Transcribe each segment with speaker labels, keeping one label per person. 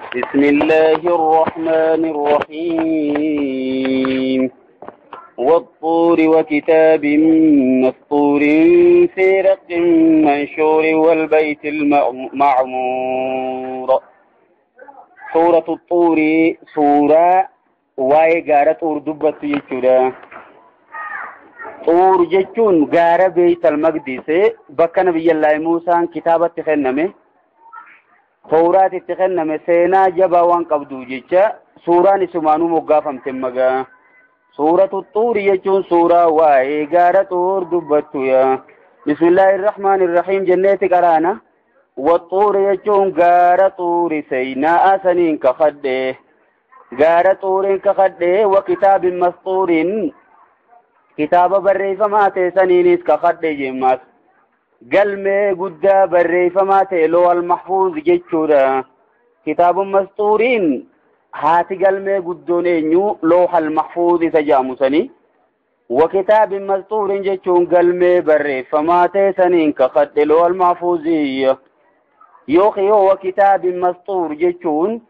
Speaker 1: بسم الله الرحمن الرحيم. والطور وكتاب مسطور في رق منشور والبيت المعمور. سورة الطور سورة واي غارة طور دبت يجورا. طور جتون غارة بيت المقدس بك نبي الله موسى كتابة خنمه توراة تخنمه سينا جبا وان قبدو جيتشا سورة نسمانو مقافم تمغا. سورة الطور يجون سورة واي غارة طور دبت يا. بسم الله الرحمن الرحيم. جنة قرانا. والطور يجون غارة طور سينا سنين كخده غارة طور كخده وكتاب مسطور كتاب بريفما تسنينيس كخده جماس قلمي قدا بريفما تلو المحفوظ جتشورا. كتاب مسطورين هاتي قلمي قدون إنيو لوح المحفوظ سجامسني. وكتاب مسطور جتشون قلمي بريفما تسنين كخده لو المحفوظي يوخي. وكتاب مسطور جتشون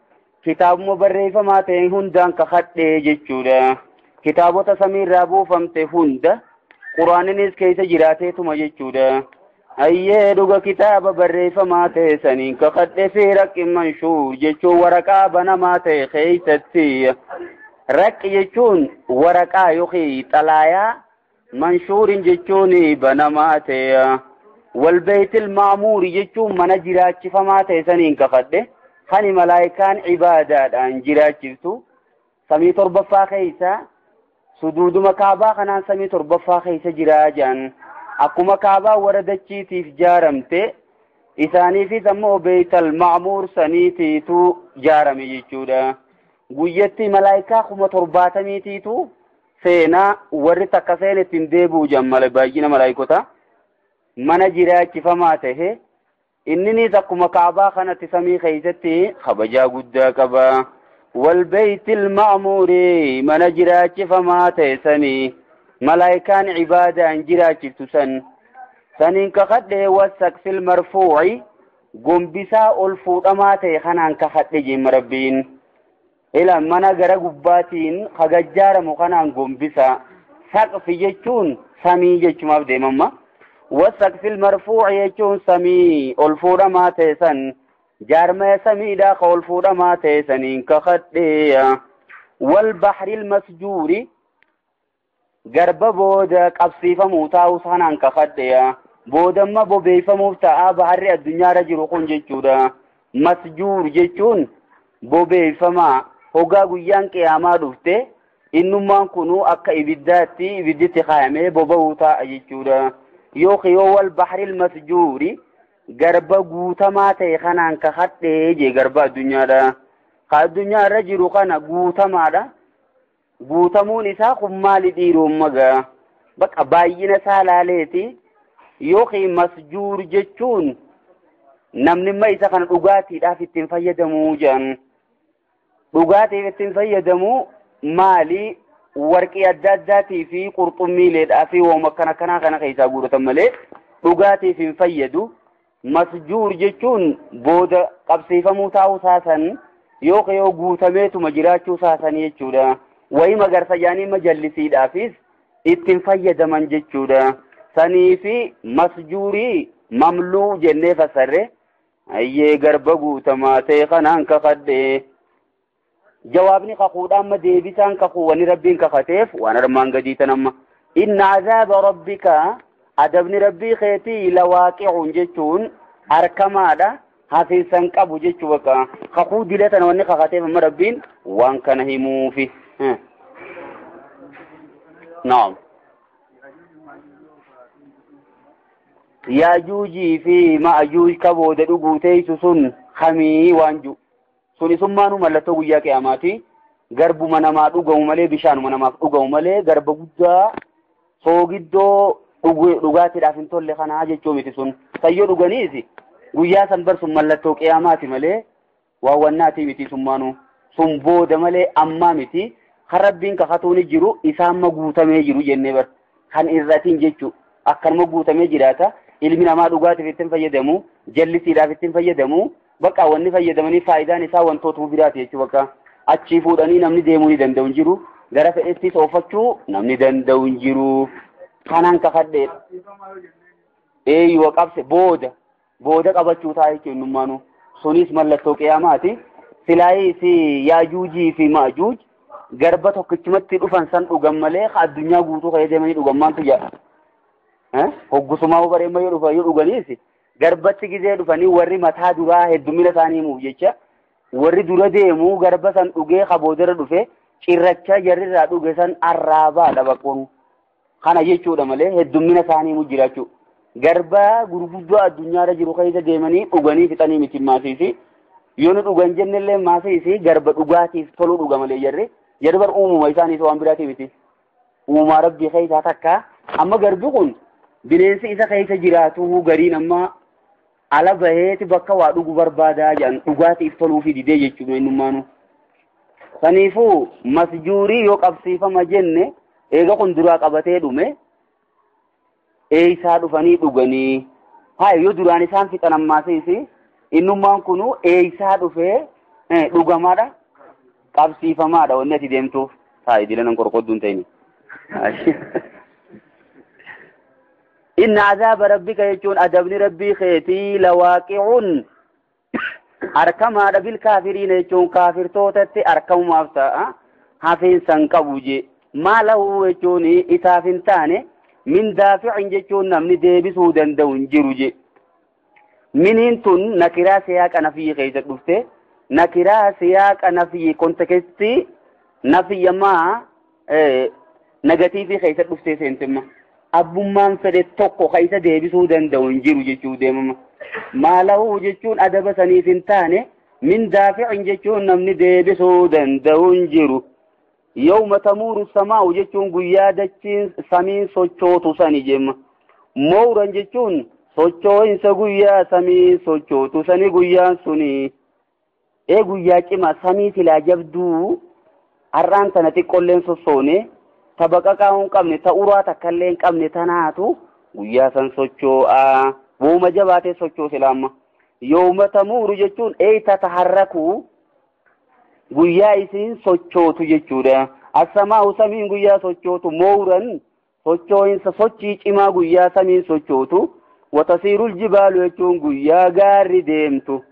Speaker 1: كتاب مبريفما تهندان كخده جتشورا. كتابota samiirraa buufamte hunda quraaninis keessa jiraateetuma jechuudha. Ayyee dhuga kitaaba barreeffamaa ta'e saniin kakadhe fi raqqi manshuur jechuun waraqaa banamaa ta'e keessatti. Raqqi jechuun waraqaa yookiin xalaayaa, manshuurin jechuun banamaa ta'e. Walbeeytil maamuuri jechuun mana jiraachifamaa ta'e saniin kakadhe kan malaayikaan ibaadaadhaan jiraachiftu samii torbaffaa keessa suduuduma kaabaa kanaan samii torbaffaa keessa jiraa jiran. Akkuma kaabaa warra dachiitiif jaaramte isaaniifis ammoo beeytal ma'muur saniitiitu jaarame jechuudha. Guyyatti malaayikaa 70,000tiitu seenaa warri takka seen ittiin deebi'u jiran mala baay'ina malaayikota mana jiraachifamaa tahe inninis akkuma kaabaa kanatti samii keessatti kabajaa guddaa qaba. والبيت المعمور من جراج فما تسني ملائكان عبادة جراج تسن سنين كخد والسقف المرفوع قنبسا الفوت ما تخنان كخد جيم ربين إلى من غرقباتين خججار مخنان قنبسا سقف يجون سمي يجمع ديمما والسقف المرفوع يجون سمي الفوت ما تسن جارما سميدا قول فورا ما تسنين كخديا. والبحر المسجور غرب بودا قبصيفة موتا وصحنان كخديا بودا ما بوبيفة موتا بحر الدنيا رجل خون جيشورا. مسجور جيشون بوبيفة ما هوغا قيان قياما دفته إنما كنو أكا إبداتي إبدتي خامي بوبوتا جيشورا. يوخيو والبحر المسجور garba guutamaa ta'e kanaan kakadhee jee garba addunyaadha. Ka addunyaa irra jiru kana guutamaadha. Guutamuun isaa kun maali dhiiroon magaa? Bakka baay'ina isaa laaleeti. Yookiin masjuur jechuun namni imma isa kana dhugaatiidhaaf ittiin fayyadamuu jedhan. Dhugaatiif ittiin fayyadamuu maali? Warqii adda addaatii fi qurxummiileedhaa fi wooma akkana akkanaa kana keessaa guuratan malee dhugaatiif hin fayyadu. Masjuur jechuun booda qabsiifamuu taa'uu saasan yookaan yoo guutameetuma jiraachuu saasan jechuudha. Wayii magarsa jaanii majallisiidhaafis ittiin fayyadaman jechuudha. Sanii fi masjuurii mamluu jennee fassarre ayyee garba guutamaa ta'e kanaan kakadhe. Jawaabni kakuudha amma deebisaan kakuu wanni rabbiin kakateef waan armaan gadii tan amma. Inna azaaba rabbika adabni rabbii keetii lawaaqi'uun jechuun harkamaadha hafiinsan qabu jechuu bakka kakuu dilatan wanni kakateef amma rabbiin waan kana himuufi. Naam. Yaajuujii fi ma'ajuuj ka booda dhuguu teessu sun kamii waan jiru suni summaanuu mallattoo guyyaa qiyamaati. Garbuma namaa dhugamu malee bishaanuma namaaf dhugamu malee garba guddaa soogiddoo dhugaatiidhaaf hin tolle kanaa jechuu miti sun. Sayyoo dhuganiis guyyaa san bar sun mallattoo qiyaamaati malee waawwannaati miti summaanuu sun booda malee ammaa miti. Kan rabbiin kakatuuni jiru isaa amma guutamee jiru jennee bar kan irratiin jechuu akkanuma guutamee jiraata. Ilmi namaa dhugaatiif ittiin fayyadamu, jallisiidhaaf ittiin fayyadamu, Bakka wanni fayyadamanii faayidaan isaa wantoota biraati jechuudha. Bakka achii fuudhanii namni deemuu ni danda'u hin jiru. Gara fedhettis oofachuu namni danda'u hin jiru. Kanaan kakadheedha. Eeyyuu qabse booda booda qabachuu ta'a jechuun innummaanuu. Sunis mallattoo qiyaamaati. Silaayii fi yaajuujii fi maajuuj garba tokkichumatti dhufan san dhugan malee addunyaa guutuu fayyadamanii dhugan maaltu jedha. Hoggusumaa bareema yoo dhufan yoo dhuganiis garbatti gizee dhufanii warri mataa duraa heddumina isaanii himuuf jecha warri dura deemu garba san dhugee kaboodara dhufe cirracha jarrirraa dhuge san arraabaadha bakkoon. Kana jechuudha malee heddumina isaanii himu jiraachuu. Garba gurguddoo addunyaarra jiru keessa deemanii dhuganii fixanii miti maasiisi. Yoo nu dhugan jennellee maasiisi garba dhugaatiif toluu dhuga malee jarri. Jarri bar uumuma isaaniis waan biraatii miti. Uumaa rabbii keessaa takka. Amma garbi kun bineensi isa keessa jiraatu gariin amma ala baheeti bakka waa dhugu barbaadaa jedhan dhugaatiif toluu fi didee jechuudha innummaanu. Saniifuu masjuurii yoo qabsiifama jenne eega kun duraa qabatee dhume eeysaa dhufanii dhuganii. Haa yoo duraan isaan fixan ammaasiisi innummaan kunu eeysaa dhufee dhugamaadha. Qabsiifamaadha wanni ati deemtuuf. Haa idilee nan qorqodduun ta'ini. Inna azaaba rabbika jechuun adabni rabbii keetii lawaaqi'uun arkamaadha bilkaafiriina jechuun kaafirtootatti arkamumaaf ta'a. Hafiinsan qabu je. Maa lahu jechuun isaaf hin taane min daafi'in jechuun namni deebisuu danda'u hin jiru je. Miniin tun nakiraa siyaaqa nafiyyi keessa dhufte. Nakiraa siyaaqa nafiyyi kontekestii nafiyyamaa negatiivii keessa dhuftee seentemma. Abbummaan fedhe tokko ka isa deebisuu danda'u hin jiru jechuu deemama. Maa lahu jechuun adaba saniif hin taane min daafi'in jechuun namni deebisuu danda'u hin jiru. Yawma tamuuru samaa'u jechuun guyyaa dachiin samiin sochootu sani jemma. Mowran jechuun sochoo'insa guyyaa samiin sochootu sani guyyaan suni. Ee guyyaa cimaa samii silaa jabduu har'aan tana xiqqoolleen sossoone tabaqa hin qabne ta uraa takkallee hin qabne tanaatu guyyaa san sochoo'aa. Wooma jabaatee sochoo silaamma. Yawma tamuuru jechuun ee tataharraku guyyaa isiin sochootu jechuudha. Assamaa'u samiin guyyaa sochootu mowran sochoo'insa sochii cimaa guyyaa samiin sochootu. Watasiirul jibaalu jechuun guyyaa gaarri deemtu.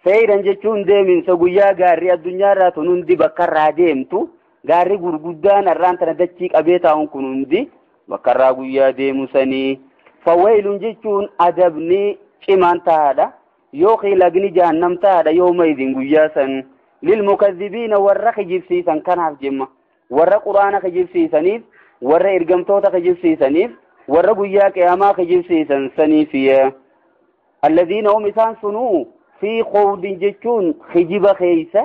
Speaker 1: Seeran jechuun deeminsa guyyaa gaarri addunyaarraa tun hundi bakkarraa deemtu. Gaarri gurguddaan har'aan tana dachii qabee taa'uun kun hundi bakkarraa guyyaa deemu sanii. Fawailun jechuun adabni cimaan taa'aadha. Yookiin lagni jahannam taa'aadha yooma idin guyyaa san. Lilmukazzibiina warra kijibsiisan kanaaf jemma. Warra quraana kijibsiisaniif, warra ergamtoota kijibsiisaniif, warra guyyaa qiyaamaa kijibsiisan saniifiya. Alladhiina hum isaan sunuu fi khawdin jechuun kijiba keeysa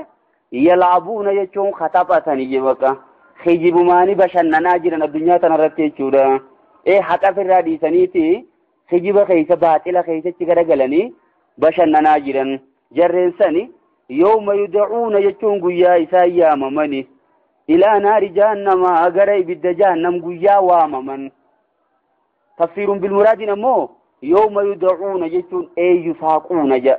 Speaker 1: yal'abuuna jechuun kataphatanii bakka kijibumaanii bashannanaa jiran addunyaa tanarratti jechuudha. Ee haqa ofirraa dhiisaniiti kijiba keeysa baaxila keeysatti garagalanii bashannanaa jiran. Jarreen sani yawma yud'uuna jechuun guyyaa isaan yaamamani. Ilaa naari jahannamaa gara ibidda jahannam guyyaa waamaman. Tafsiirun bilmuraadiin ammoo yawma yud'uuna jechuun eeyyusaaquuna jedha.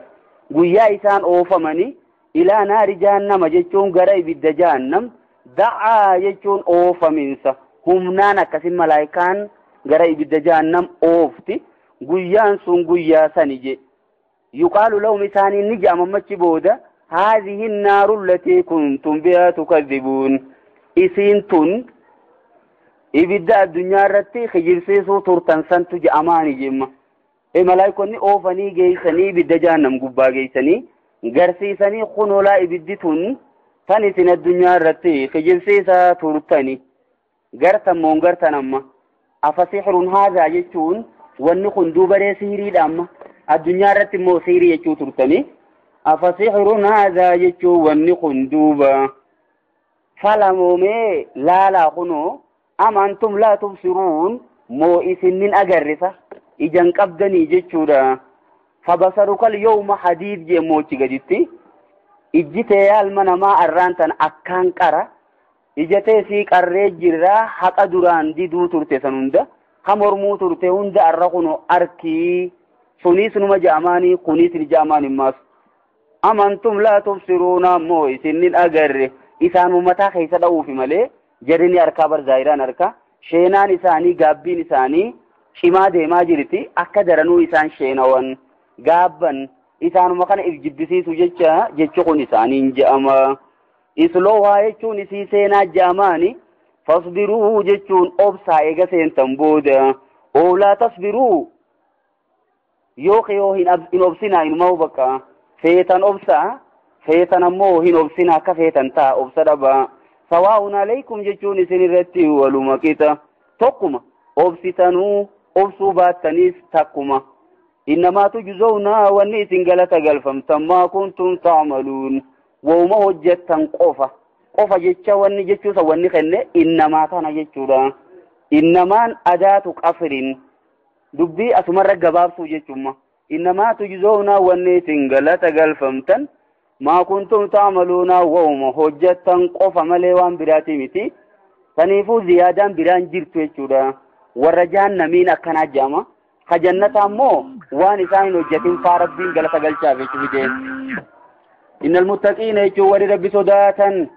Speaker 1: Guyyaa isaan oofamanii ilaa naari jahannama jechuun gara ibidda jahannam da'aa jechuun oofaminsa. Humnaan akkasin malaayikaan gara ibidda jahannam oofti. Guyyaan sun guyyaa sani je. Yuqaalu lahum isaaniin ni jedhama ammachi booda haadhihi naaru allatii kuntum bihaa tukadhibuun. Isiin tun ibidda addunyaa irratti kijibsiisuu turtan santu jedhamaani jemma. Malaayikonni oofanii geessanii ibidda jahannam gubbaa geessanii garsiisanii kunolaa ibiddi tun tan isin addunyaa irratti kijibsiisaa turtani. Gartan moon gartan amma. Afasixrun haadhaa jechuun wanni kun duubaree sihiriidha amma. Addunyaa irratti immoo sihirii jechuu turtani. Afasixrun haadhaa jechuun wanni kun duuba. Falamoomee laalaa kunoo amantum laa tubsiruun moo isinnin agarrisa ijan qabdanii jechuudha. Fabasarukal yawma hadiid jee moochi gaditti. Ijji tee yaalma namaa arraan tan akkaan qara. Ija tee sii qarree jirraa haqa duraan diduu turte san hunda. Ha mormuu turte hunda arra kunoo arkii. Sunis numa ja'amaanii kunis ni ja'amaan himmaas. Amantum laa tubsiruuna ammoo isin hin agarre. Isaan uummataa keessa dha'uufi malee jarri ni harkaa bar zaahiraan harka. Sheenaan isaanii gaabbiin isaanii cimaa deemaa jirti. Akka daranuu isaan sheenawan gaabban isaanuma kana if jibbisiisu jecha jechi kun isaaniin je'ama. Isloohaa jechuun isii seenaa je'amaani. Fasbiruu jechuun obsaa eega seentan booda. Oolaa tasbiruu yoo hin obsinaa inuma bakka feetan obsaa feetan ammoo hin obsinaa akka feetan ta'a obsa dhabaa. Sawaa'un alaykum jechuun isin irratti waluma qixa tokkuma obsitanuu obsuu baattaniis takkuma. Innamaa tujzawna wanni isin galata galfamtan maa kuntum ta'maluun wauma hojjettan qofa. Qofa jecha wanni jechuusa wanni kenne innamaa kana jechuudha. Innamaan adaatu qafrin dubbii asumarra gabaabsuu jechuudha. Innamaa tujzawna wanni isin galata galfamtan maa kuntum ta'maluuna wauma hojjettan qofa malee waan biraatii miti. Saniifuu ziyaadaan biraan jirtu jechuudha. Warra jahannamiin akkanaa jedhama. Ka jannataa immoo waan isaan hin hojjetin faa rabbiin galata galchaaf jechuu fide. Innal muttaqiina jechuun warri rabbi sodaatan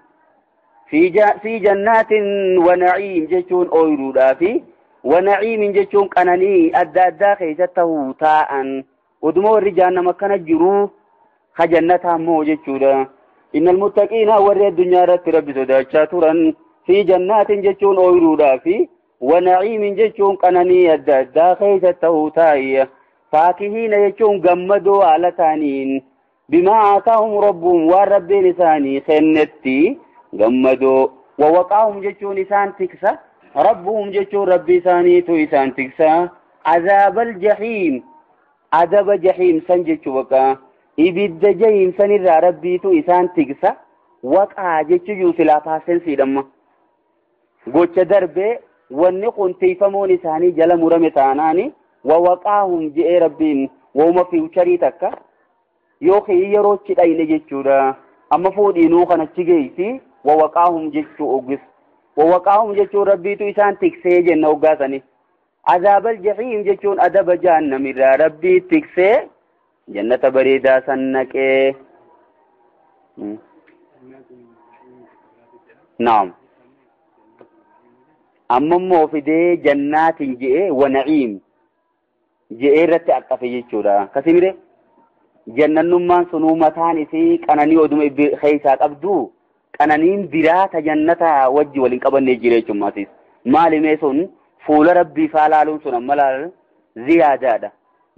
Speaker 1: fi jannaatin wa na'iim jechuun ooyiruudhaa fi wa na'iimin jechuun qananii adda addaa keessa ta'uu taa'an. Oduma warri jahannama akkana jiruu ka jannataa immoo jechuudha. Innal muttaqiina warri addunyaa irratti rabbi sodaachaa turan fi jannaatin jechuun ooyiruudhaa fi wa na'iimin jechuun qananii adda addaa keessa ta'uu taa'iyya. Faakihiina jechuun gammadoo haala ta'aniin bimaa aataahum rabbuhum waan rabbiin isaanii kennetti gammadoo. Wa waqaahum jechuun isaan tiksa. Rabbuhum jechuun rabbi isaaniitu isaan tiksa. Azaabal jahiim adaba jahiim san jechuu baqa. Ibidda jahiim sanirraa rabbiitu isaan tiksa. Waqaa jechuu silaa paasensiidhamma. Gocha darbee wanni kun tiifamuun isaanii jala murame taanaani wa waqaahum je'ee rabbiin wauma fiiwcharii takka yookiin yeroo achi dhayne jechuudha. Amma fuudhiinuu kan achi geessi wa waqaahum jechuu oggis. Wa waqaahum jechuun rabbiitu isaan tiksee jenna hoggaasani. Azaabal jahiim jechuun adaba jahannamirraa rabbii tiksee jannata bareedaa san naqee. Naam. Amma immoo fidee jannaatiin je'ee wa na'iim je'ee irratti aqafe jechuudha. Kasimire jannannummaan sunuu mataan isii qananii oduma keessaa qabdu qananiin biraa ta jannata wajji waliin qabannee jira jechuudha. Maali mee sun fuula rabbii faa laaluun sun amma laal ziyaadaadha.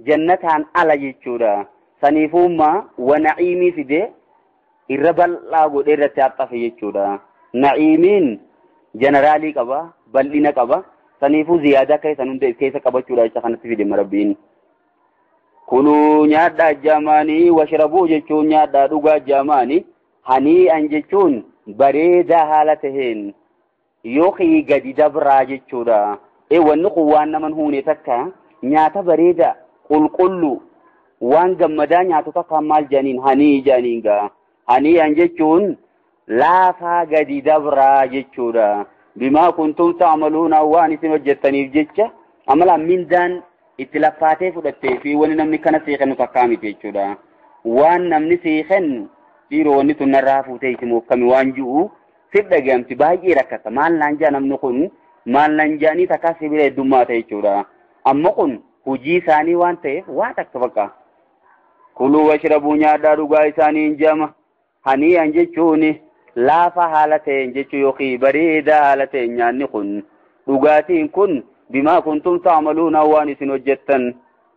Speaker 1: Jannataan ala jechuudha. Saniifummaa wa na'iimii fidee irra bal'aa godhee irratti aqafe jechuudha. Na'iimiin jeneraalii qaba, bal'ina qaba. Saniifuu ziyaadaa keessan hunda keessa qabachuudha jecha kanatti fide rabbiin. Kuluu nyaadhaa jaamaanii washrabuu jechuun nyaadhaa dhugaa jaamaanii hanii'an jechuun bareedaa haala taheen yookiin gadi dabraa jechuudha. Wanni kun waan naman huune takka nyaata bareedaa qulqullu waan gammadaa nyaatu takka maal jedhaniin hanii jedhaniin gaa. Hanii'an jechuun laafaa gadi dabraa jechuudha. Bimaa kuntum ta'maluuna waan isin hojjettaniif jecha amala mindaan itti laffaatee fudhattee fi wanni namni kana sii kennu takkaa miti jechuudha. Waan namni sii kennu dhiiroo wanni tun narraa fuutee itti mookkami waan ji'u sif dhagayamti baay'ee rakkata. Maal naan jaa namni kun maal naan jaanii takkaa si bira heddummaata jechuudha. Amma kun hojii isaanii waan ta'eef waa takka bakka. Kuluu washrabuu nyaadhaa dhugaa isaanii hin jama. Hanii'an jechuun laafa haala ta'een jechuu yookiin bareedaa haala ta'een nyaanni kun dhugaatiin kun bimaa kuntum ta'maluuna waan isin hojjettan.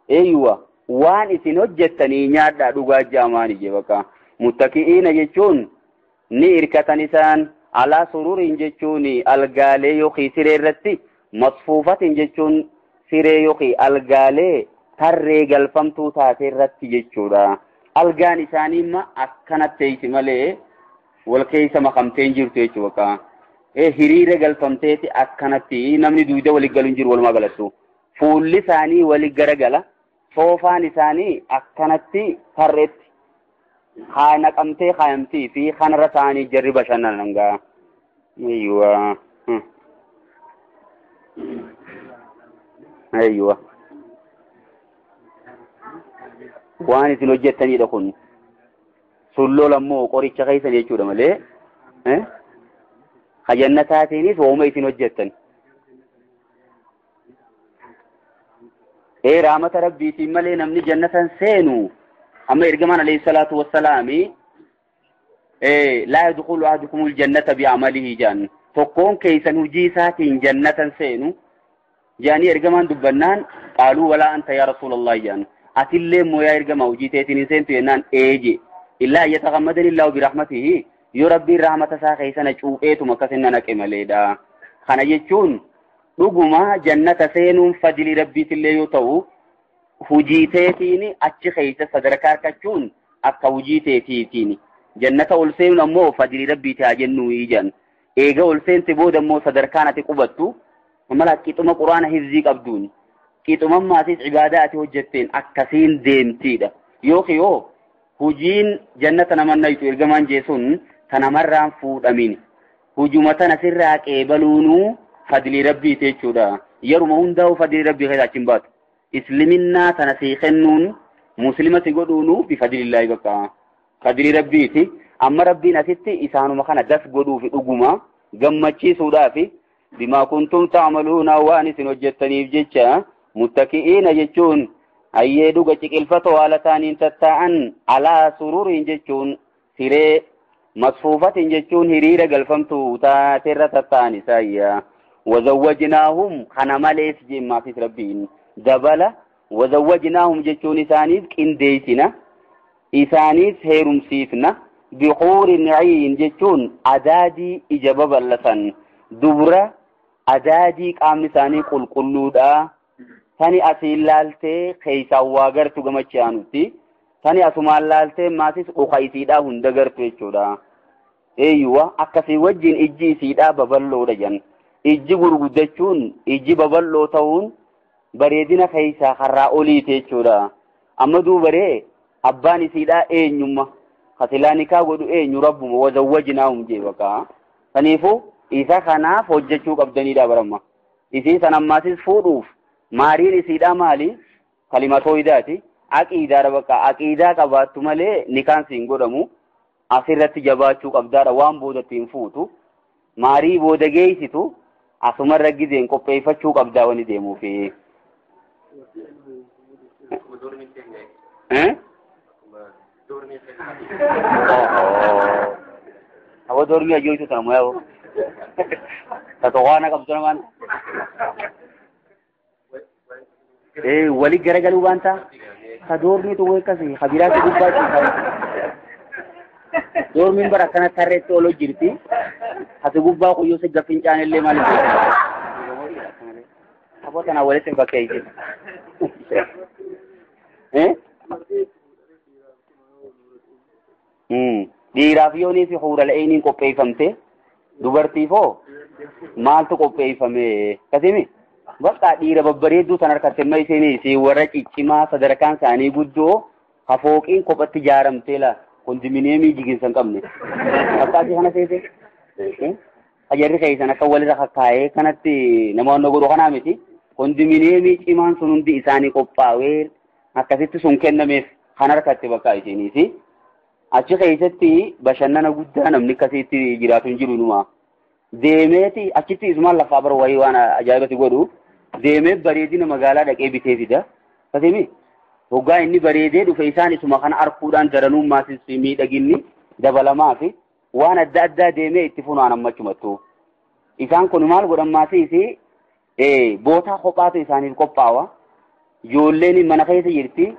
Speaker 1: Eeyyuwa waan isin hojjettanii nyaadhaa dhugaa jaamaani jee bakka. Muttaki'iina jechuun ni hirkatan isaan alaa sururiin jechuun algaalee yookiin siree irratti masfuufatiin jechuun siree yookiin algaalee tarree galfamtuu taate irratti jechuudha. Algaan isaanii immoo akkanatti teessi malee wal keessa makamtee hin jirtu jechuudha. Hiriira galfamteeti akkanatti namni duuda walii galu hin jiru walumaa galattu. Fuulli isaanii walii garagala. Soofaan isaanii akkanatti tarreetti haa naqamtee kaayamtii fi kanarra taa'anii jarri bashannanan gaa. Eeyyuwa. Eeyyuwa. Waan isin hojjettanidha kun. Sun lola immoo qoricha keessan jechuudha malee. Ka jannataatiinis hooma isin hojjettan. Rahmata rabbiitiin malee namni jannatan seenu amma ergamaan alayhi salaatu wassalaami laa yadkhulu ahadukumul jannata bi'amalihi jedhan. Tokkoon keessan hojii isaatiin jannatan seenu jedhanii ergamaan dubbannaan qaaluu walaa anta yaa rasuulallahi jedhan. Atillee immoo yaa ergamaa hojii teetiin hin seentu jennaan ee je. Illaa an yataghammadani Allahu birahmatihi yoo rabbiin rahmata isaa keessana cuupheetuma akkasin na naqe maleedha. Kana jechuun dhuguma jannata seenuun fadlii rabbiitillee yoo ta'u hojii teetiin achi keessa sadarkaa argachuun akka hojii teetiitiin. Jannata ol seenuun ammoo fadlii rabbiiti haa jennuu jedhan. Eega ol seente booda immoo sadarkaan ati qubattu mala qixuma quraana hifzii qabduun qixuma maatis ibaadaa ati hojjetteen akkasiin deemtiidha. Yookiin yoo hojiin jannata nama naytu ergamaan jeesun tanamarraan fuudhamin hujuma tana sirraa qeebaluunuu fadlii rabbiiti jechuudha. Yeruma hundaa'u fadlii rabbii keessa achi hin baatu. Isliminnaa tana sii kennuun muslima si godhuunuu bifadlillaahi bakka fadlii rabbiiti. Amma rabbiin asitti isaanuma kana das godhuufi dhuguma gammachiisuudhaafi bimaa kuntum ta'maluuna waan isin hojjettaniif jecha muttaki'iina jechuun ayyee dhuga ciqilfatoo haala ta'aniin tattaa'an alaa sururiin jechuun siree masfuufatiin jechuun hiriira galfamtuu taateerra tattaa'an isaayya. Wazawwajnaahum kana malees jemmaafis rabbiin dabala wazawwajnaahum jechuun isaaniif qindeessina isaaniif heerumsiifna bihuurin ciin jechuun adaadii ija babal'atan dubra adaadii qaamni isaanii qulqulluudha. Tani asiin laaltee keessaan waa gartu gamachi aanutti tani asumaan laaltee maasis dhuka isiidhaa hunda gartu jechuudha. Eeyyuwa akkasii wajjin ijji isiidhaa babal'oodha jedhan. Ijji gurguddachuun ijji babal'oo ta'uun bareedina keessaa karraa oliiti jechuudha. Amma duubaree abbaan isiidhaa eenyumma kasilaa nikaa godhu eenyu rabbuma wazawwajnaahum jee bakka. Kanaafuu isa kanaaf hojjechuu qabdaniidha baramma. Isii san ammaasis fuudhuuf maariin isiidhaa maali? Kalimatooyidaati. Aqiidaadha bakka aqiidaa qabaattu malee nikaan siin godhamu asirratti jabaachuu qabdaadha waan boodatti hin fuutu. Maarii booda geessitu asumarra gizeen qopheeffachuu qabdaa wani deemuufi. Awa dormii ajooytu tana moyaa tatowaana qabdu namaan. Wali garagaluu waan ta'a. Ka doormiitu way akkasii habiraatti gubbaa ciisaa. Doormiin bara akkana tarreetti ol jirti. Hati gubbaa quyyoo si gaffincaan illee maal hin Aboo tanaa walitti hin fakkeessin. Dhiiraaf yoonii fi huura la'eeniin qopheeffamte dubartiifoo maaltu qopheeffame kasimi? Bakka dhiira babbareedduu san harkatte amma isheenis warra ciccimaa sadarkaan isaanii guddoo hafooqiin kophatti ijaaramtee la kondominiyeemii jiginsa hin qabne. Akka asii kana seete ajarri keessan akka walirra kakkaa'ee kanatti namoonni godhu kanaa miti. Kondominiyeemii cimaan sun hundi isaanii qophaa'ee akkasitti sun kennameef kan harkatte bakka isheenis. Achi keessatti bashannana guddaa namni akkasitti jiraatu hin jiru inuma. Deemeeti achitti isumaan lafaa bara wayii waan ajaa'ibatti godhu deemee bareedina magaalaa dhaqee bitee fida. Kasimi hoggaa inni bareedee dhufe isaan isuma kana arkuudhaan daranuu maasis miidhaginni dabalamaa fi waan adda addaa deemee itti funaan ammachumattu. Isaan kun maal godhan maasiis bootaa kophaatu isaaniif qophaawa. Ijoolleen mana keessa jirti.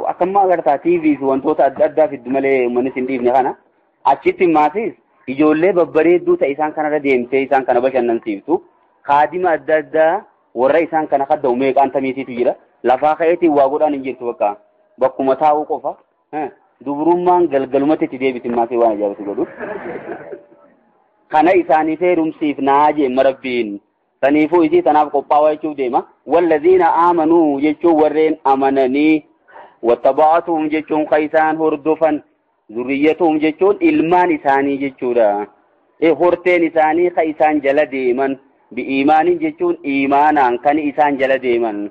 Speaker 1: Akkamma agartaa TV fi wantoota adda addaa fiddu malee uummanni hin dhiifne kana. Achitti maasiis ijoollee babbareedduu ta'e isaan kanarra deemtee isaan kana bashannansiiftu. Kaadima adda addaa warra isaan kana kadda'u meeqaan tamiitiitu jira. Lafaa ka'eetiin waa godhaan hin jirtu bakka bakkuma taa'uu qofa. Dubrummaan galgalumatti itti deebitin maasii waan ajaa'ibatti godhu. Kana isaaniif heerumsiif naa jeemma rabbiin. Saniifuu isii tanaaf qophaa'aa jechuuf deema. Wallaziina aamanuu jechuun warreen amananii wattaba'atuhum jechuun kan isaan hordofan zurriyyatuhum jechuun ilmaan isaanii jechuudha. Horteen isaanii kan isaan jala deeman bi'iimaaniin jechuun iimaanaan kan isaan jala deeman.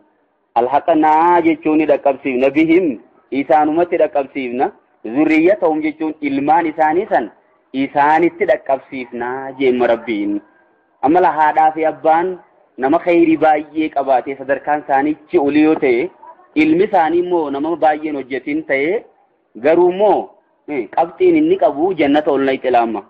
Speaker 1: Alhaqnaa jechuun ni dhaqqabsiifna bihim isaanumatti dhaqqabsiifna. Zurriyyatahum jechuun ilmaan isaanii san isaanitti dhaqqabsiifnaa jeemma Rabbiin. Amma haadhaa fi abbaan nama khayrii baay'ee qabaatee sadarkaan isaaniichi olii yoo ta'e, ilmi isaanii immoo nama baay'een hojjetin ta'e, garuu immoo qabxiin inni qabu jannata ol na xilaama.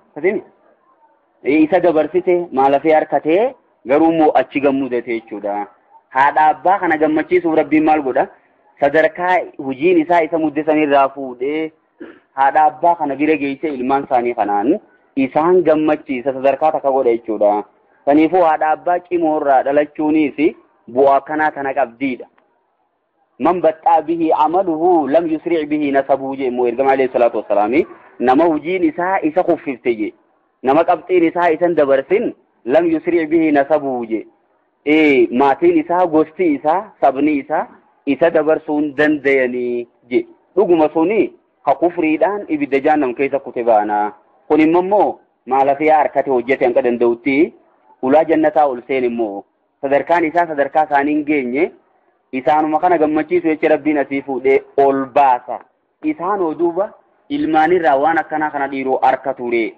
Speaker 1: Isa dabarsite maalafee harkatee garuu immoo achi gammudate jechuudha. Haadha abbaa kana gammachiisuuf Rabbiin maal godha? Sadarkaa hojiin isaa isa mudde sanirraa fuudhee haadha abbaa kana bira geessee ilmaan isaanii kanaan isaan gammachiisa, sadarkaa takka godha jechuudha. Kanaafuu haadha abbaa cimoorraa dhalachuunis bu'aa akkanaa kana qabdiidha. Man baxxaa bihi amaluhu lam yusric bihi nasabuhu jee immoo ergama alayhi salaatu wassalaami, nama hojiin isaa isa kuffifte jee, nama qabxiin isaa isan dabarsin, lam yusric bihi nasabuhu jee, maatiin isaa, gosti isaa, sabni isaa isa dabarsuu hin dandayanii je. Dhuguma suni ka kufriidhaan ibidda jahannam keessa kute baana. Kun immoo maalafiyaa harkate hojjete hanqa danda'utti ulaa jannataa ol seen, immoo sadarkaan isaa sadarkaa isaanii hin geenye. Isaanuma kana gammachiisu jecha Rabbiin asii fuudhee ol baasa. Isaan duuba ilmaanirraa waan akkanaa kana dhiiroo harka ture.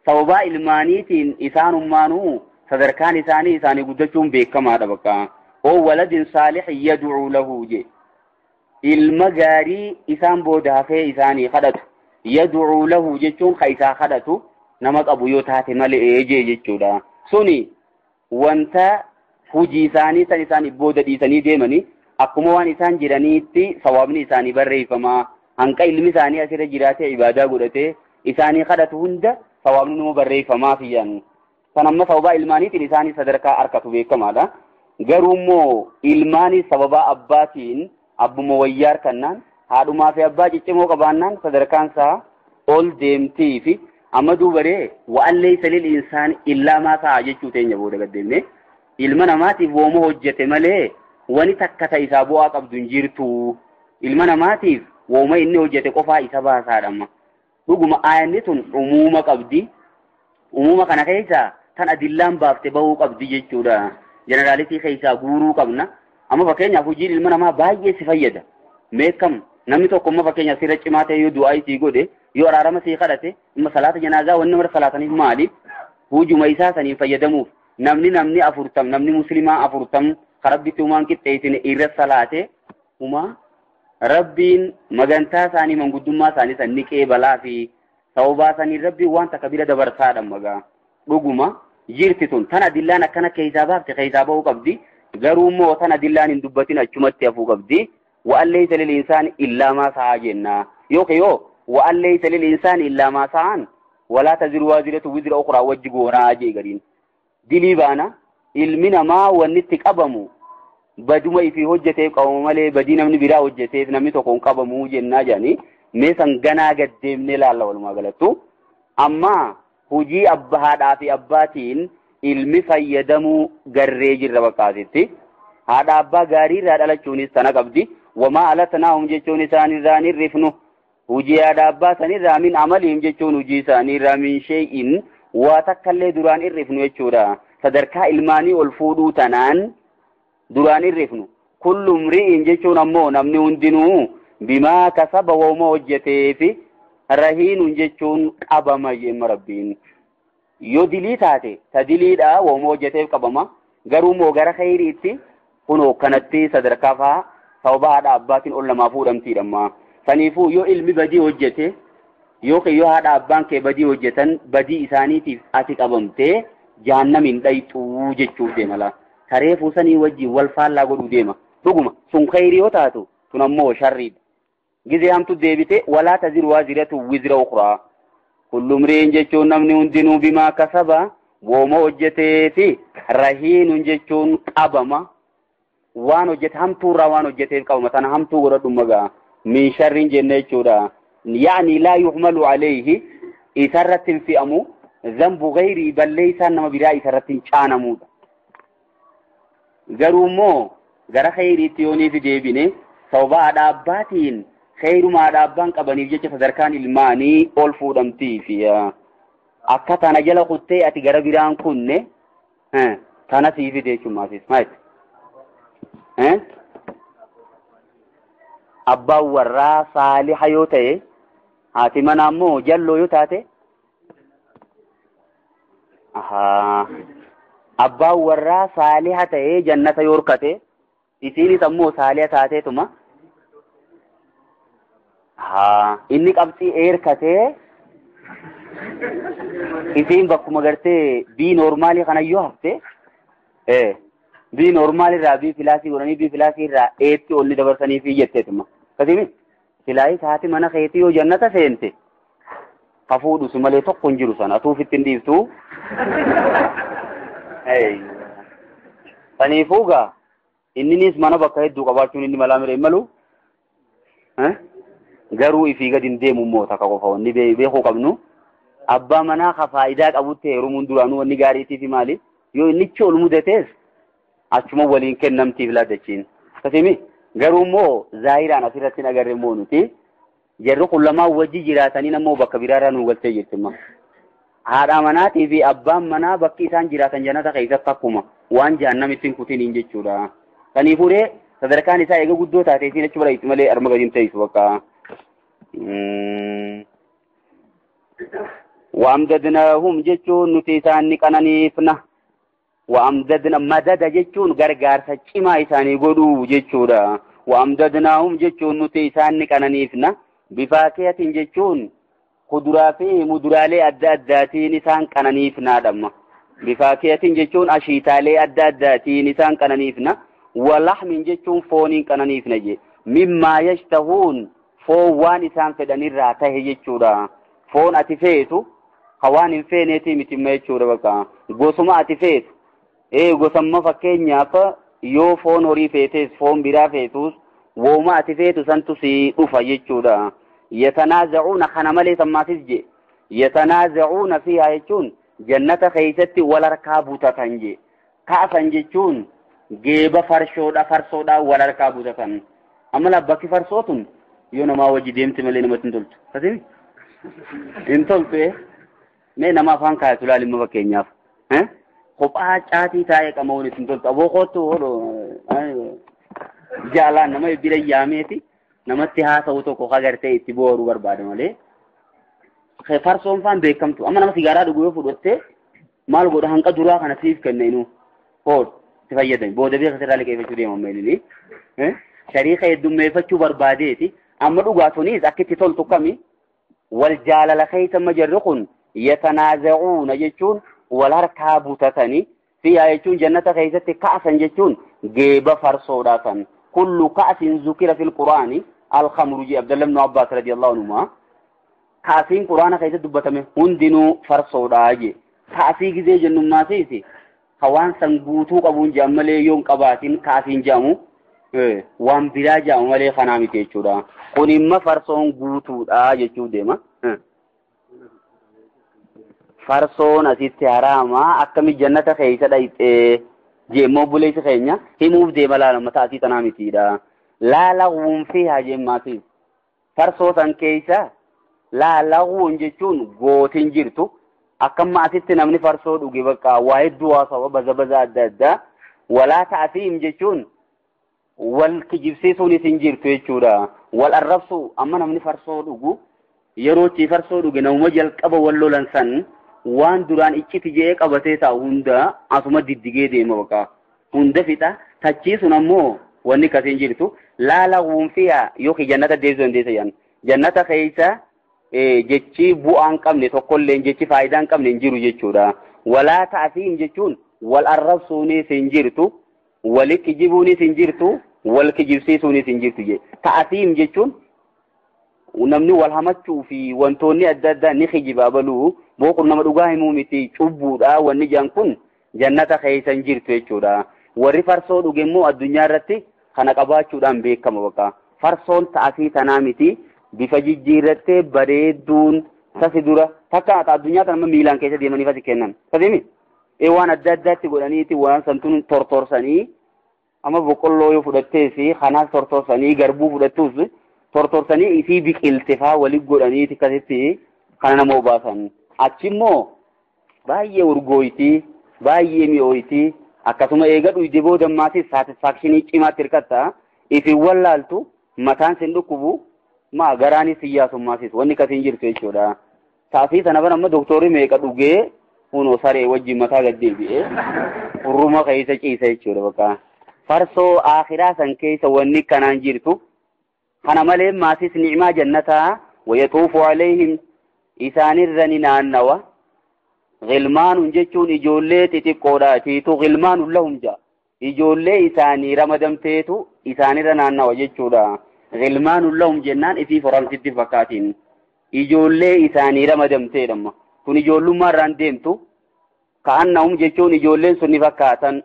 Speaker 1: Sababaa ilmaaniitiin isaanummaanuu sadarkaan isaanii isaanii guddachuun beekamaadha bakka. Oo waladin saalix yad'uu lahu je, ilma gaarii isaan booda hafee isaanii kadhatu. Yad'uu lahu jechuun ka isaa kadhatu nama qabu yoo taate malee jee jechuudha. Suni wanta hujii isaanii san isaan booda dhiisanii deemanii akkuma waan isaan jiraniitti sawaabni isaanii barreeffamaa. Hanqa ilmi isaanii asirra jiraatee ibaadaa godhatee isaanii kadhatu hunda sawaabni numa barreeffamaa fiyyan. Kan amma sababaa ilmaaniitiin isaanii sadarkaa harkatu beekamaadha. Garuu immoo ilmaanii sababaa abbaatiin abbuma wayyaa harkannaan, haadhumaa fi abbaa ciccimoo qabaannaan sadarkaan isaa ol deemtii fi amma duubaree wa'an laysa lil insaani illaa maa sa'a jechuu teenya booda gaddeemne, ilma namaatiif wooma hojjete malee wani takka ta isaa bu'aa qabdu hin jirtu. Ilma namaatiif wooma inni hojjete qofaa isa baasaadha. Amma dhuguma aayanni tun umuuma qabdi. Umuuma kana keessa tan adillaan baafte bahuu qabdi jechuudha. Generality keessaa guuruu qabna. Amma fakkeenyaaf hojiin ilma namaa baay'ee si fayyada. Meekam namni tokko amma fakkeenyaaf sirra cimaa ta'e yoo du'aa isii godhe, yoo araarama sii kadhate, amma salaata janaazaa wanni mara salaataniif maali? Hujuma isaa saniin fayyadamuuf. Namni 40, namni muslimaa 40 karabbitti humaan qixxeessine irra salaate, humaa Rabbiin magantaa isaanii manguddummaa isaanii san ni qeebalaa fi sababaa saniin Rabbiin waan takka bira dabarsaadha magaa. Dhuguma jirti tun tan adillaan akkana keessaa baafte keessaa bahuu qabdi. Garuu immoo tan adillaan hin dubbatin achumatti hafuu qabdi. Wa'an laysa lil insaani illaa maa sa'aa jenna. Yookiin yoo wa'an laysa lil insaani illaa maa sa'aan walaa taziru waaziratu wizra ukhraa wajji goonaa jee gariin. Dilii baana, ilmi namaa wanni itti qabamu baduma ifii hojjeteef qabama malee badii namni biraa hojjeteef namni tokko hin qabamuu jennaa jedhanii, mee san ganaa gaddeemnee laalla. Walumaa galattu amma hujii abba haadhaa fi abbaatiin ilmi fayyadamuu garree jirra bakkaasitti. Haadha abbaa gaarii irraa dhalachuunis tana qabdi. Wamaa alatnaahum jechuun isaanirraa hin rifnu hujii haadha abbaa sanirraa, min amalihim jechuun hujii isaaniirraa, min shay'in waa takkallee duraan hin rifnu jechuudha. Sadarkaa ilmaanii ol fuudhuu tanaan duraan hin rifnu. Kullu mri'in jechuun ammoo namni hundinuu, bimaa kasaba wooma hojjeteefi, rahiinun jechuun qabama jemma Rabbiin. Yoo dilii taate ta diliidha, wooma hojjeteef qabama. Garuu immoo gara khayriitti kunoo kanatti sadarkaa faa sababa haadha abbaatiin ol namaa fuudhamtiidha amma. Saniifuu yoo ilmi badii hojjete yookiin yoo haadha abbaan kee badii hojjetan, badii isaaniitiif ati qabamtee jahannam hin dhayxuu jechuuf deema laa. Tareefuu sanii wajjin wal faallaa godhuu deema. Dhuguma sun khayrii yoo taatu, tun ammoo sharriidha. Gizee hamtu deebite walaa taziru waaziratu wizra ukhraa. Kullu mri'in jechuun namni hundinuu, bimaa kasaba wooma hojjetee fi, rahiinun jechuun qabama. Waan hojjete hamtuurraa waan hojjeteef qabama. Tana hamtuu godhadhu magaa. Min sharriin jenne jechuudha. Yaani laa yuhmalu alayhi, isarratti hin fe'amu, zambu gayrii, balleeysaan nama biraa isarratti hin caanamudha. Garuu immoo gara khayriitti yooniif deebine, sababa haadha abbaatiin khayruma haadha abbaan qabaniif jecha sadarkaan ilmaanii ol fuudhamtiifi akka tana jala kuttee ati gara biraan kunne tana sii fide jechuun maasis maal abbaan warraa saaliha yoo ta'e Haati manaa immoo jalloo yoo taate abbaan warraa saaliha ta'ee jannata yoo horkate isiinis ammoo saaliha taateetuma inni qabxii eerkatee isiin bakkuma gartee bii noormaalii kanayyoo hafte bii noormaalii irraa bii filaasii godhanii bii filaasii irraa eetti ol ni dabarsanii fi jetteetuma. Akkasii filaayis haati mana keetii yoo jannata seente ka fuudhu malee tokko hin jiru sana atuuf ittiin dhiiftu. Saniifuu gaa inninis mana bakka hedduu qabaachuun inni malaa mire hin malu. Garuu ifii gadi hin deemu immoo takka qofa wanni beekuu qabnu. Abbaa manaa ka faayidaa qabutti heerumuun duraanuu wanni gaariitiif maali? Yoo innichi ol mudatees achuma waliin kennamtiif laadachiin. Akkasii garuu immoo zaahiraan asirratti hin agarre immoo nuti jarri kun lamaan wajji jiraatanii ammoo bakka biraarraa nu galtee jirti. Haadha manaatii fi abbaan manaa bakki isaan jiraatan jannata keessatti akkuma waan jahannamitti hin kutiniin jechuudha. Kaniifuu ree sadarkaan isaa eega guddoo taatee isiin achi bira malee arma gadi hin teessu bakka. Waamdadnaahum jechuun nuti isaan ni qananiifna. Waamdadna madada jechuun gargaarsa cimaa isaanii godhuu jechuudha. Waamdadnaahum jechuun nuti isaan ni qananiifna. Bifaakiyatin jechuun kuduraa fi muduraalee adda addaatiin isaan qananiifnaadhamma. Bifaakiyatin jechuun ashiitaalee adda addaatiin isaan qananiifna. Walahmin jechuun fooniin qananiifna je. Mimmaa yashtahuun foon waan isaan fedhanirraa tahe jechuudha. Foon ati feetu ka waan hin feeneetii mitimma jechuudha bakka. Gosuma ati feetu. Gosamma fakkeenyaaf yoo foon horii feetes foon biraa feetus wooma ati feetu santu si dhufa jechuudha. Yatanaazacuuna kana malee sammaasis je. Yatanaazacuuna fiihaa jechuun jannata keessatti wal harkaa butatan je. Kaasan jechuun geeba farsoodha wal harkaa butatan. Amma bakki farsoo tun yoo namaa wajji deemte malee namatti hin toltu. Akkasii hin toltu mee nama afaan kaayatu laali immoo fakkeenyaaf. Kophaa caatii taa'ee qama'uun ittiin toltu. Aboo kootu jaalaan nama bira yaameeti namatti haasa'u tokko agartee itti booruu barbaada malee. Farsoon faan beekamtu. Amma nama sigaaraa dhugu yoo fudhatte maal godha hanqa duraa kana siif kenna inuu hoodhu itti fayyadame. Booda beeka sirraa liqeeffachuu deema amma inni. Shariika heddummeeffachuu barbaadeeti. Amma dhugaatunis akka itti toltu kami wal jaalala keessa amma jarri kun yatanaazacuuna jechuun wal harkaa butatanii fiihaa jechuun jannata keessatti ka'asan jechuun geeba farsoodhaa san. Kullu ka'asin zukira fil quraani alkhamru jee Abdallah ibnu Abbaas radiyallahu anhumaa. Ka'asiin quraana keessatti dubbatame hundinuu farsoodhaa jee. Ka'asii gizee jennummaasiisi ka waan san guutuu qabuun je'an malee yoo hin qabaatin ka'asiin je'amu waan biraa je'amu malee kanaa miti jechuudha. Kun imma farsoon guutuudha jechuu deema. Farsoon asitti haraama akkami jannata keessa dhayxee jeemmoo obboleessi keenya himuuf deema laala mataa asii tanaa mitiidha. Laalawuun fi hajeemmaatiif farsoo san keessa laalawuun jechuun gootiin jirtu akkamma asitti namni farsoo dhuge bakka waa hedduu haasawa baza baza adda addaa walaa ta'asiim jechuun wal kijibsiisuunis hin jirtu jechuudha. Wal arrabsu amma namni farsoo dhugu yerootti farsoo dhuge namuma jalqaba wal lolan san waan duraan icciti je'ee qabatee taa'u hunda asuma diddigee deema bakka hunda fixa tachii sun ammoo wanni akkasiin jirtu laalawuun fiihaa yookiin jannata deebisuu dandeessa jedhan jannata keessa jechi bu'aa hin qabne tokkollee jechi faayidaa hin qabne hin jiru jechuudha. Walaa ta'asiin jechuun wal arrabsuunis hin jirtu wali kijibuunis hin jirtu wal kijibsiisuunis hin jirtu jedhe. Ta'asiin jechuun namni wal hamachuu fi wantoonni adda addaa ni kijibaa baluu booqun nama dhugaa himuu miti cubbuudha wanni jedhan kun jannata keessa hin jirtu jechuudha. Warri farsoo dhuge immoo addunyaa irratti kana qabaachuudhaan beekama bakka. Farsoon ta'asii tanaa miti bifa jijjiirrattee bareedduun sasi dura takka addunyaa kana miilaan keessa deemanii fasi kennan. Sasiimi? Waan adda addaatti godhaniiti waan santuun tortorsanii amma boqqolloo yoo fudhattees kanaas tortorsanii garbuu fudhattus tortorsanii isii biqilte faa waliin godhaniiti akkasitti kana nama obaasan. Achi immoo baay'ee urgooyti, baay'ee mi'ooyti, akkasuma eega dhuyde booda ammaatis saatisfaakshinii cimaatti hirkatta. Ifin wallaaltu mataan sin dhukkubu Maa garaanis hiyyaasummaasiis wanni kasiin jirtu jechuudha. Taasii sana bara amma doktorri meeqa dhugee kunoo saree wajjin mataa gad deebi'ee hurruma keessa ciisa jechuudha bakka. Farsoo akhiraa san keessa wanni kanaan jirtu. Kana malee maasis ni'imaa jannataa wayatuufu alayhim isaanirra ni naannawa. Gilmaanuun jechuun ijoollee xixiqqoodhaatiitu gilmaanuun lahum ja'a. Ijoollee isaanii ramadamteetu isaanirra naannawa jechuudha. Gilmaanuun lahum jennaan ifii foramsitti fakkaatiin. Ijoollee isaanii ramadamteedhamma. Kun ijoollummaa irraan deemtu. Ka'annahum jechuun ijoolleen sun ni fakkaatan.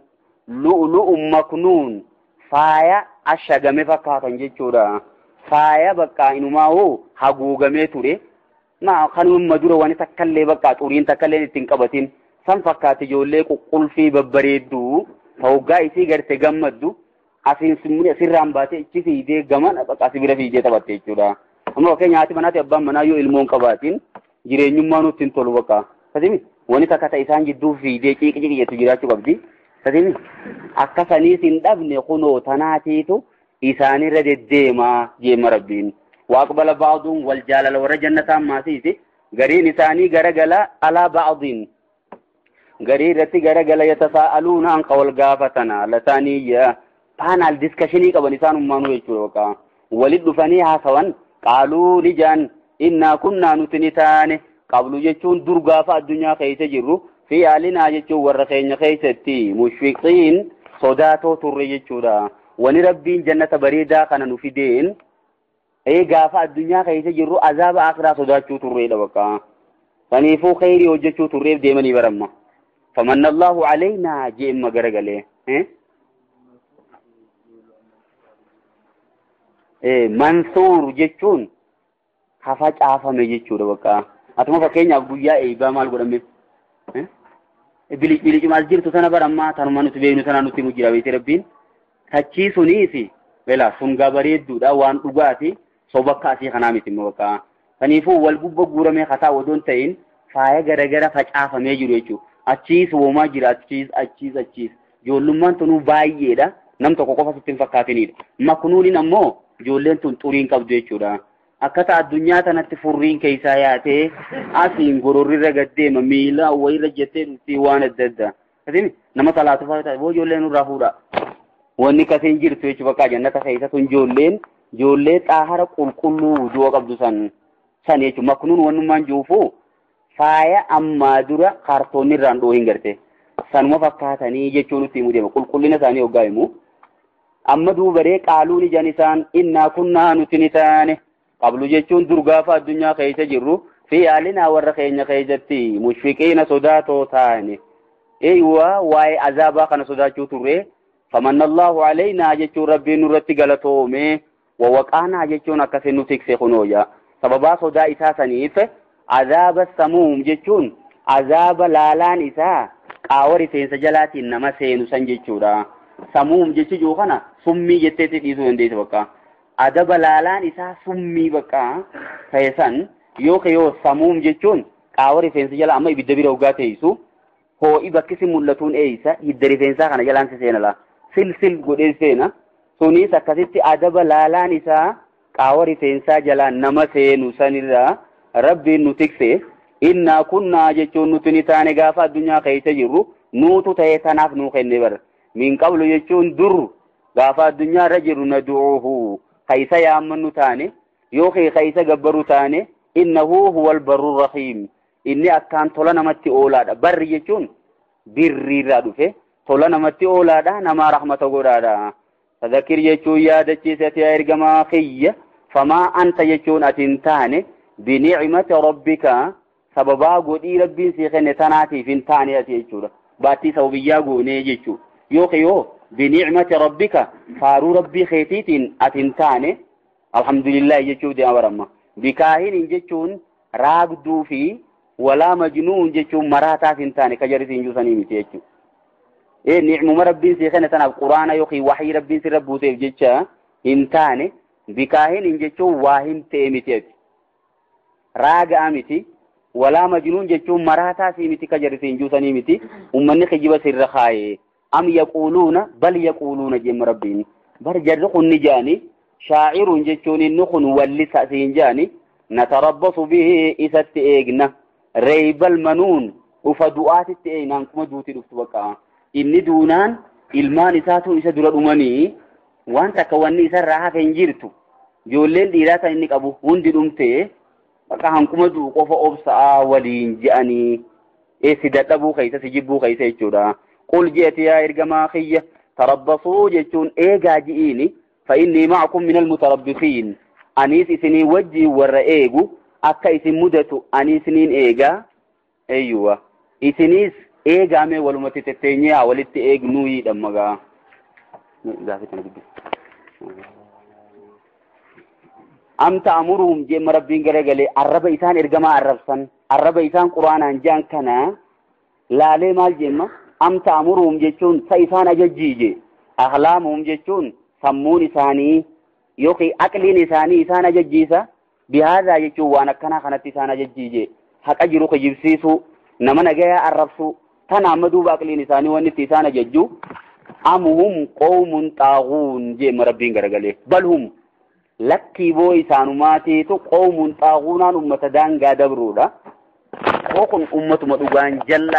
Speaker 1: Lu'lu'un maknuun faaya ashagame fakkaatan jechuudha. Faaya bakka inumaa hoo haguugamee ture. Ma kanuma dura wani takkallee bakka xuriin takkallee ittiin qabatin. San fakkaate ijoollee qulqulfii babbareedduu hoggaa isii garte gammaddu asiin asirraan baatee ichi fiidee gaman bakka asii bira fiidee taphatte jechuudha. Amma fakkeenya haati manaati abbaan manaa yoo ilmoon qabaatiin jireenyummaa nutti hin tolu bakka. Kasimi wani takka ta'e isaan jidduu fiidee ciiqi ciiqi jettu jiraachuu qabdi. Kasimi akka saniis hin dhabne kunoo tanaatiitu isaanirra deddeemaa jeema rabbiin. Waaqbala ba'aduun wal jaalala warra jannataan maasiiti. Gariin isaanii garagala alaa ba'adiin. Garii irratti garagala yatasaa'aluuna hanqa wal gaafatana lasaaniyya paanaal diskashinii qaban isaan ummaanuu jechuudha bakka. Walit dhufanii haasawan qaaluu ni jaan innaa kunnaa nuti ni taane qablu jechuun dur gaafa addunyaa keessa jirru fi yaalinaa jechuun warra keenya keessatti mushfiqiin sodaatoo turre jechuudha. Wani rabbiin jannata bareedaa kana nu fideen gaafa addunyaa keessa jirru azaaba akhiraa sodaachuu turreedha bakka. Saniifuu kheyrii hojjechuu turreef deemanii baramma. Famanna Allahu alaynaa jeemma garagalee. Mansuur jechuun hafa caafame jechuudha bakka. Atuma fakkeenyaaf guyyaa eebbaa maal godhame? Bilic maal jirtu sana barammaa tanuma nuti beeknu sana nutti himu jira beekte rabbiin. Tachii suniisi bela sungaa bareedduudha waan dhugaati sobakka asii kanaa miti immoo bakka. Kanaafuu wal gubba guuramee kataa odoo hin ta'in faaya garagara facaafamee jiru jechuudha. Achiis woomaa jira achiis achiis achiis. Ijoollummaan tunuu baay'eedha. Nam tokko qofa sitti hin fakkaatinidha. Maknuuniin ammoo ijoolleen tun xuriin qabdu jechuudha. Akkata addunyaa tanatti furriin keessaa yaatee asiin gororrirra gaddeema miila wayirra jettee dhuftii waan adda addaa. Kasimi nama salaatu fa'aa taate ijoolleen nurraa fuudha. Wanni kasiin jirtu jechuudha bakka jannata keessa tun ijoolleen ijoollee xaahara qulqulluu wudu'a qabdu san san jechuudha. Maknuun wannummaan jiruufu faaya ammaa dura kaartoonni irraan dhoo hin garte. Sanuma fakkaatanii jechuun nutti himuu deema. Qulqullina isaanii hoggaa himu. Amma duubaree qaaluun ijaan isaan innaa kunnaa nuti ni taane. Qablu jechuun dur gaafa addunyaa keessa jirru fi yaalinaa warra keenya keessatti mushfiqiina sodaatoo taane. Eeywa waa'ee azaabaa kana sodaachuu turre. Famanna Allahu alaynaa jechuun rabbiin nurratti galatoome. Wawaqaanaa jechuun akkasiin nu tikse kunooya. Sababaa sodaa isaa saniif azaaba samuum jechuun azaaba laalaan isaa qaawa rifeensa jalaatiin nama seenu san jechuudha. Samuum jechuun kana summii jetteetti dhiisuu dandeessa bakka. Adaba laalaan isaa summii bakka ta'e san yoo samuum jechuun qaawa rifeensa jala amma ibidda bira hoggaa teessu hoo'i bakki si mul'atuun eeysa hidda rifeensaa kana jalaan si seena laa. Silsil godhee seena. Sunis akkasitti adaba laalaan isaa qaawa rifeensaa jalaan nama seenu sanirraa rabbiin nu tikse. Innaa kunnaa jechuun nuti ni taane gaafa addunyaa keessa jirru nuutu ta'e tanaaf nuu kenne bara. Min qablu jechuun dur gaafa addunyaa irra jirru nadu'uuhu keessa yaammannu taane yookiin keessa gabbaru taane innahu huwal barru rahiim. Inni akkaan tola namatti oolaadha. Barri jechuun birriirraa dhufe tola namatti oolaadha namaa rahmata godhaadha. Fadhakkir jechuun yaadachiise ati yaa ergamaa kiyya famaa anta jechuun ati hin taane binicmati rabbika sababaa godhii rabbiin sii kenne tanaatiif hin taane ati jechuudha. Baattii sababiyyaa goonee jechuudha. Yookiin yoo binicmati rabbika faaruu rabbii keetiitiin ati hin taane alhamdulillahi jechuuf deema baramma. Bikaahiniin jechuun raagduu fi walaa majnuun jechuun maraataaf hin taane ka jarri siin juusanii miti jechuudha. Nicmuma rabbiin sii kenne tanaaf quraana yookiin waxii rabbiin sirra buuseef jecha hin taane bikaahiniin jechuun waa hin ta'e miti ati. Raagaa miti. Walaa majnuun jechuun maraataa sii miti ka jarri siin juusanii miti. Uummanni kijiba sirra kaayee. Am yaquuluuna bal yaquuluuna jemma rabbiin. Bar jarri kun ni jaani Shaacirun jechuun inni kun wallisa siin jedhani. Natarabbasu bihi isatti eegna. Reeybal manuun dhufa du'aatitti eegnaan kuma duuti dhuftu bakka. Inni duunaan ilmaan isaatu isa dura dhumanii waan takka wanni isarraa hafe hin jirtu. Ijoolleen dhiiraa kan inni qabu hundi dhumtee bakka hanquma du'u qofa obsa'aa waliin je'anii si dadhabuu keessa si jibbuu keessa jechuudha. Qul je'eti yaa ergamaa kiyya tarabbasuu jechuun eegaa ji'iini fa'innii ma'akum minal mutarabbisiin. Anis isinii wajjiin warra eegu akka isin mudatu ani isiniin eegaa eeyyuwa. Isiniis eegaamee walumatti tetteenyee haa walitti eegnuu hidhammagaa. Am ta'muruhum jeemma rabbiin garagalee arraba isaan ergamaa arrabsan arraba isaan quraanaan je'an kana laalee maal jeemma am ta'muruhum jechuun sa isaan ajajjiije ahlaamuhum jechuun sammuun isaanii yookiin aqliin isaanii isaan ajajjiisa bihaadaa jechuun waan akkanaa kanatti isaan ajajjiije haqa jiru kijibsiisuu nama nagayaa arrabsuu tana amma duuba aqliin isaanii wanni itti isaan ajajju amuhum qawmun xaaguun jeemma rabbiin garagalee balhum lakkii boo isaanumaatiitu qawmun xaaguunaan ummata daangaa dabruudha. Koo kun ummatuma dhugaan jalla.